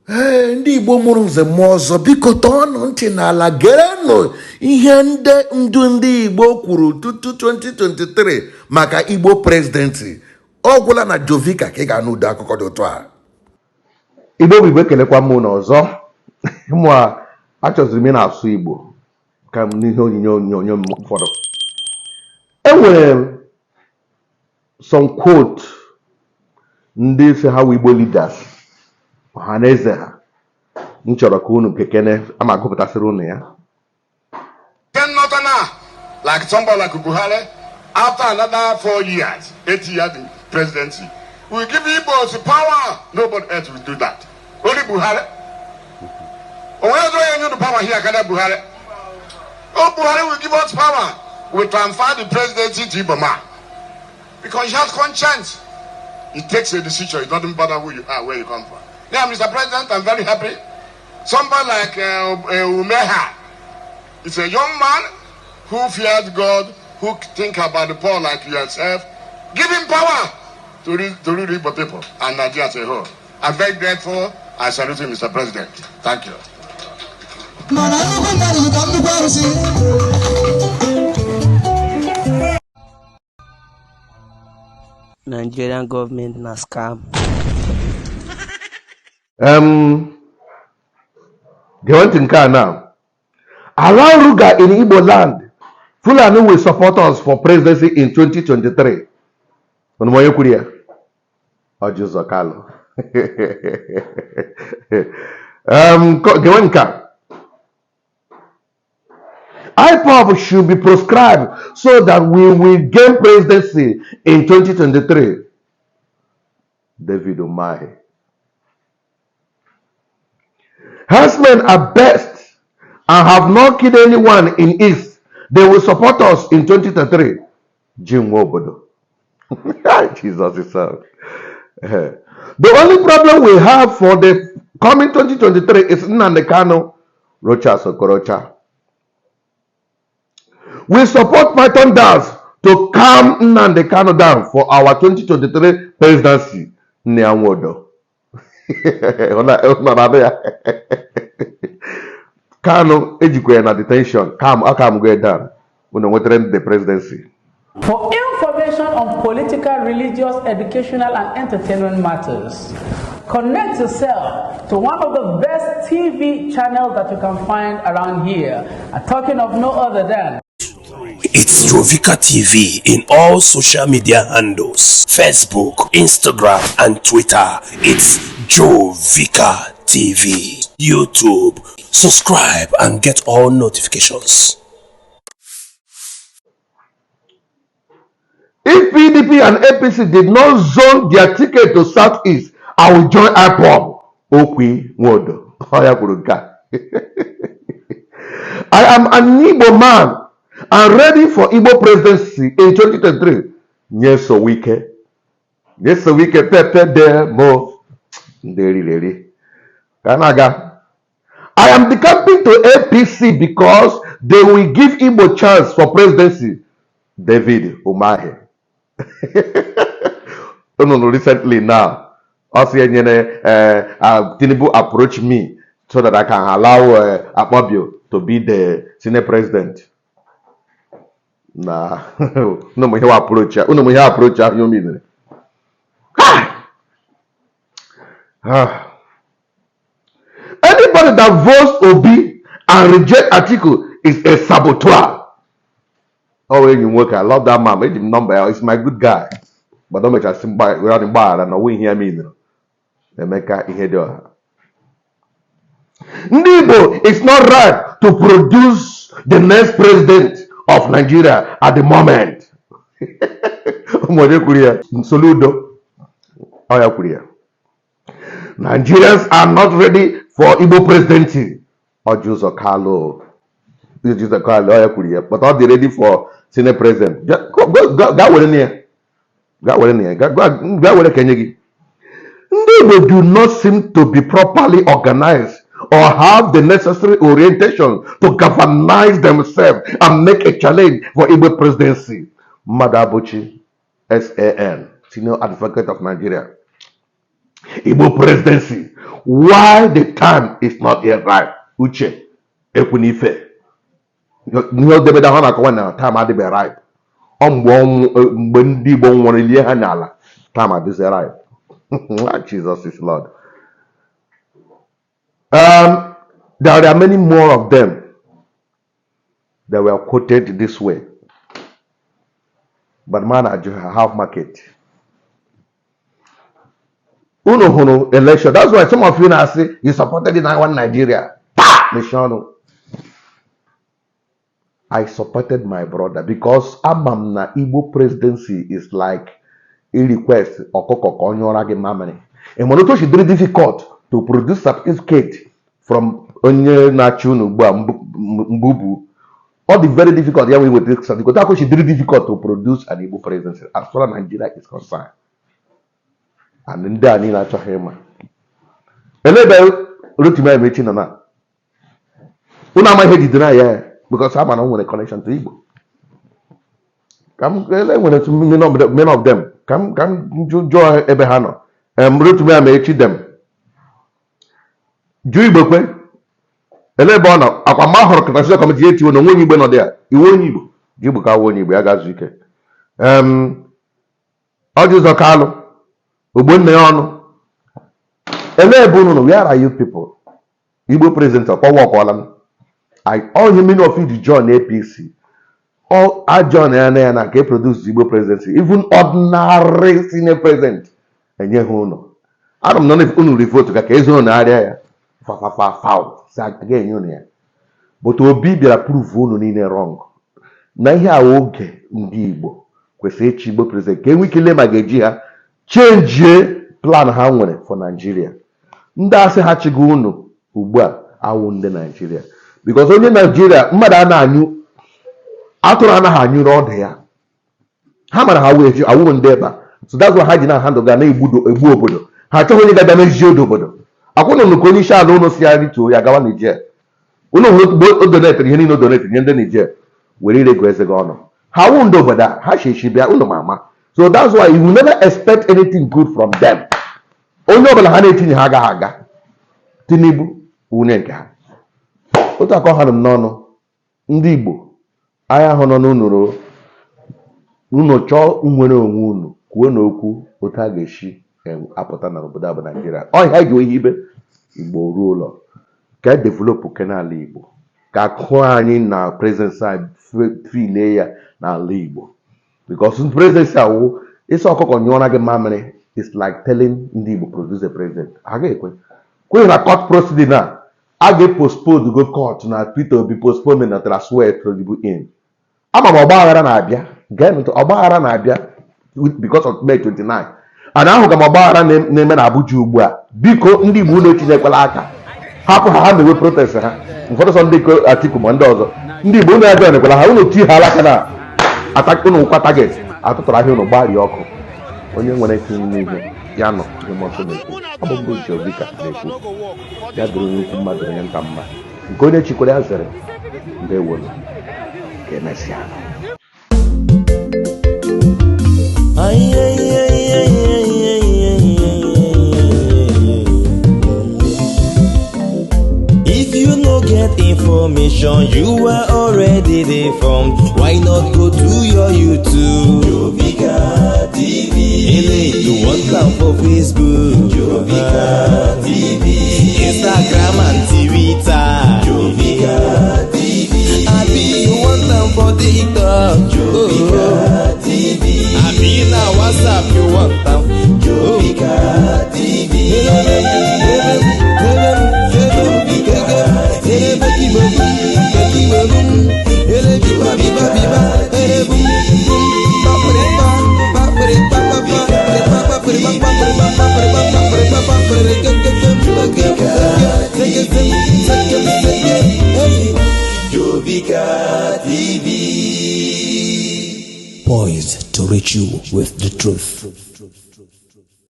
Ee, ndị Igbo mụrụ nze mụọ ọzọ, biko tọọnụ ntị n'ala gerenụ ihe ndị ndu ndị Igbo kwuru tutu 2023 maka Igbo presidency. Ọ gwụla na Jovika ka ị ga-anụ ụdị akụkọ dị otu a. Igbo bụ Igbo, ekelekwa m unu ọzọ. Mụ achọziri m ị na-asụ Igbo ka m n'ihe onyinye onyonyo m ụfọdụ. Enwere some quote ndị sị ha wụ Igbo leaders, ọha na eze ha, m chọrọ ka unu gekene ama agụpụtasịrị unu ya. Then northerner, like somebody like Buhari, after another 4 years, 8 years in presidency, we give Igbos power. Nobody else will do that. Only Buhari. Only onye the power here, Kada Buhari. Oh, Buhari will give us power. We transfer the presidency to Igbo man. Because he has conscience. He takes a decision. It doesn't bother who you are, where you come from. Now, Mr. President, I'm very happy. Somebody like Umeha is a young man who fears God, who think about the poor like yourself. Give him power to rule Igbo people and Nigeria as a whole. I'm very grateful. I salute you, Mr. President. Thank you. Mana nnukwu mmadụ zụta nnukwu arụsị. Nigerian government na scam. Gee ntị nke a now. Allow Ruga in Igbo land. Fulani will support us for presidency in 2023. Unu ma onye kwuru ya? Orji Uzor Kalu. Gewe nke a. IPOB should be proscribed so that we will gain presidency in 2023. David Umahi. Herdsmen are best and have not killed anyone in East. They will support us in 2023. Jim Nwobodo. Jesus is The only problem we have for the coming 2023 is Nnamdi Kanu, Rochas Okorocha. We support Python Dance to calm Nnamdi Kanu down for our 2023 presidency. Nnia Nwodo. Ọ na-anụ ya. Kanu ejikwa ya na detention. Calm, ọ calm go down. Unu nwetara the presidency. For information on political, religious, educational, and entertainment matters, connect yourself to one of the best TV channels that you can find around here. I'm talking of no other than It's Jovika TV in all social media handles: Facebook, Instagram, and Twitter. It's Jovika TV. YouTube. Subscribe and get all notifications. If PDP and APC did not zone their ticket to Southeast, I will join IPOB. Okwi Nwodo. Ọ ya kwuru nke a. I am an Igbo man and ready for Igbo presidency in 2023. Nyesom Wike. Nyesom Wike pepe de mo. Ndị eriri eri. Ka a na-aga. I am decamping to APC because they will give Igbo chance for presidency. David Umahi. Unu nụ recently now. Ọ sị enyere Tinubu approach me so that I can allow Akpabio to be the senate president. Na unu mụ ihe approach ya, unu mụ ihe approach ahụ o mere. Ah. Anybody that votes Obi and reject Atiku is a saboteur. Oh, enyi m nwoke, I love that man. Eji m nọmba ya, he's my good guy. But o mechasị mgbaghara na ọwụ ihe ya meanụrụ. Emeka Ihedioha. Ndị Igbo is not right to produce the next president of Nigeria at the moment. Ụmụ onye kwuru ya? Soludo. Ọ ya kwuru ya. Nigerians are not ready for Igbo presidency. Orji Uzor Kalu. Orji Uzor Kalu, ọ ya kwuru ya. But ọ dị ready for senate president. Gaa were ya. Gaa were ya. Gaa were ka enye gị. Ndị Igbo do not seem to be properly organized or have the necessary orientation to galvanize themselves and make a challenge for Igbo presidency. Mmaduabuchi, SAN, Senior Advocate of Nigeria. Igbo presidency. Why the time is not yet ripe? Uche Ekwunife, ihe odebede ahụ na-akọwa na time adịbeghị ripe. Ọ mgbe ọnwụ, mgbe ndị Igbo nwụrụ, lie ha n'ala, time adịzi ripe. Ah, Jesus is Lord. There are many more of them that were quoted this way, but man, ajụ ha half market. Unu hụrụ election. That's why some of you na-asị you supported in one Nigeria. Mechie ọnụ. I supported my brother because ama m na Igbo presidency is like a request ọkụkọ ka ọ nyụọra gị mamịrị. Ị mara otu o si dịrị difficult to produce certificate from onye na-achị unu ugbu a, Mbubu? Ọ dị very difficult ya wee weta certificate. Otu si dịrị difficult to produce an Igbo presidency as far as Nigeria is concerned. And ndị a niile achọghị ịma. Elee ebe Rotimi Amaechi nọ na unu amaghị ihe jidere ya? Because ama na o nwere connection to Igbo. Ka m ele nwere many of them, ka m jụọ ebe ha nọ. Rotimi Amaechi dem jụọ Igbo kwe ele ebe ọ nọ. Akwa mgbe a hụrụ transition committee, ya etiwe na onwe onye Igbo nọ dị ya. Iwe onye Igbo ji Igbo ka awụ onye Igbo ya ga-azụ ike. Orji Uzor Kalu, Ogbonna ya ọnụ, ele ebe unu nọ? Where are you people? Igbo president ọkpọwa ọkọọla m. All many of you join APC, all I join ya na ya na ka e produce Igbo presidency. Even ordinary senior president enye ha ụlọ. Anọ m nọ unu revote ka eze unu arịa ya fafafafa si aga enye unu ya. But Obi bịara prove unu niile wrong na ihe a oge ndị Igbo kwesịrị ịchị Igbo president, ka enwe ike ile ma ga-eji ha changie plan ha nwere for Nigeria. Ndị asị ha chigo unu ugbu a awụ ndị Nigeria, because onye Nigeria mmadụ a na-anyụ atụrụ anaghị anyụ n'ọdụ ya. Ha mara ha wee awụrụ ndị ebe a. So that's why ha ji na handle ga na-egbu egbu obodo. Ha achọghị onye ga-abịa mezie odo obodo. Akwụnụ ka onye isi ala ụnụ si ya rituo ya gawa Niger. Unu hụrụ mgbe o donatere ihe niile o donatere nye ndị Niger were irego eze gị ọnụ. Ha wụ ndị obodo a ha shi bịa unu ma ama. So that's why you will never expect anything good from them. Onye ọbụla ha na-etinye ha agaghị aga. Tinubu wunye nke ha otu akọ ha nọ m n'ọnụ. Ndị Igbo agha ahụ nọ n'unu, unu chọọ nwere onwe unu, kwuo n'okwu otu a ga-esi apụta na obodo a bụ Naijiria. Ọhịa ji ohi ibe Igbo ruo ụlọ ka e develop ke n'ala Igbo, ka akụ anyị na presence anyị filie ya n'ala Igbo, because presidency awụ ịsị ọkụkọ nyụọra gị mamịrị. Is like telling ndị Igbo produce a president. Ha ga-ekwe kwenye na court proceeding a a ga-postpone go court na Peter Obi postpone na transfer Tinubu in. Ama m ọgbaghara na-abịa. Gee ntị, ọgbaghara na-abịa because of May 29, and ahụ ka m ọgbaghara na-eme na Abuja ugbu a. Biko, ndị Igbo, unu etinyekwala aka. Hapụ ha, ha na-ewe protest ha. Ụfọdụ sọ ndị Atiku ma ndị ọzọ. Ndị Igbo, unu ajọ enekwala ha. Unu ti ha alaka na unu nkwa target atụtụrụ ahịa unu gbarie ọkụ. Onye nwere ike ime ihe ya nọ ihe mmụọ nsọ na-ekwu. Ọ bụ mbụ Jovika na-ekwu ya dịrị onye ukwu mmadụ, onye nta mma, nke onye chikwara ya zere. Ndewonu, ka emesịa. Ay, ay, ay, ay, ay, ay, ay, ay. If you no get information, you are already deformed. Why not go to your YouTube? Jovika TV. Ele, you want am for Facebook? Jovika TV. Instagram and Twitter. Jovika TV. Abi you want am for TikTok? Jovika TV. Abi na WhatsApp you want am? Jovika TV. Jovika TV. Jovika TV. Poised to reach you with the truth.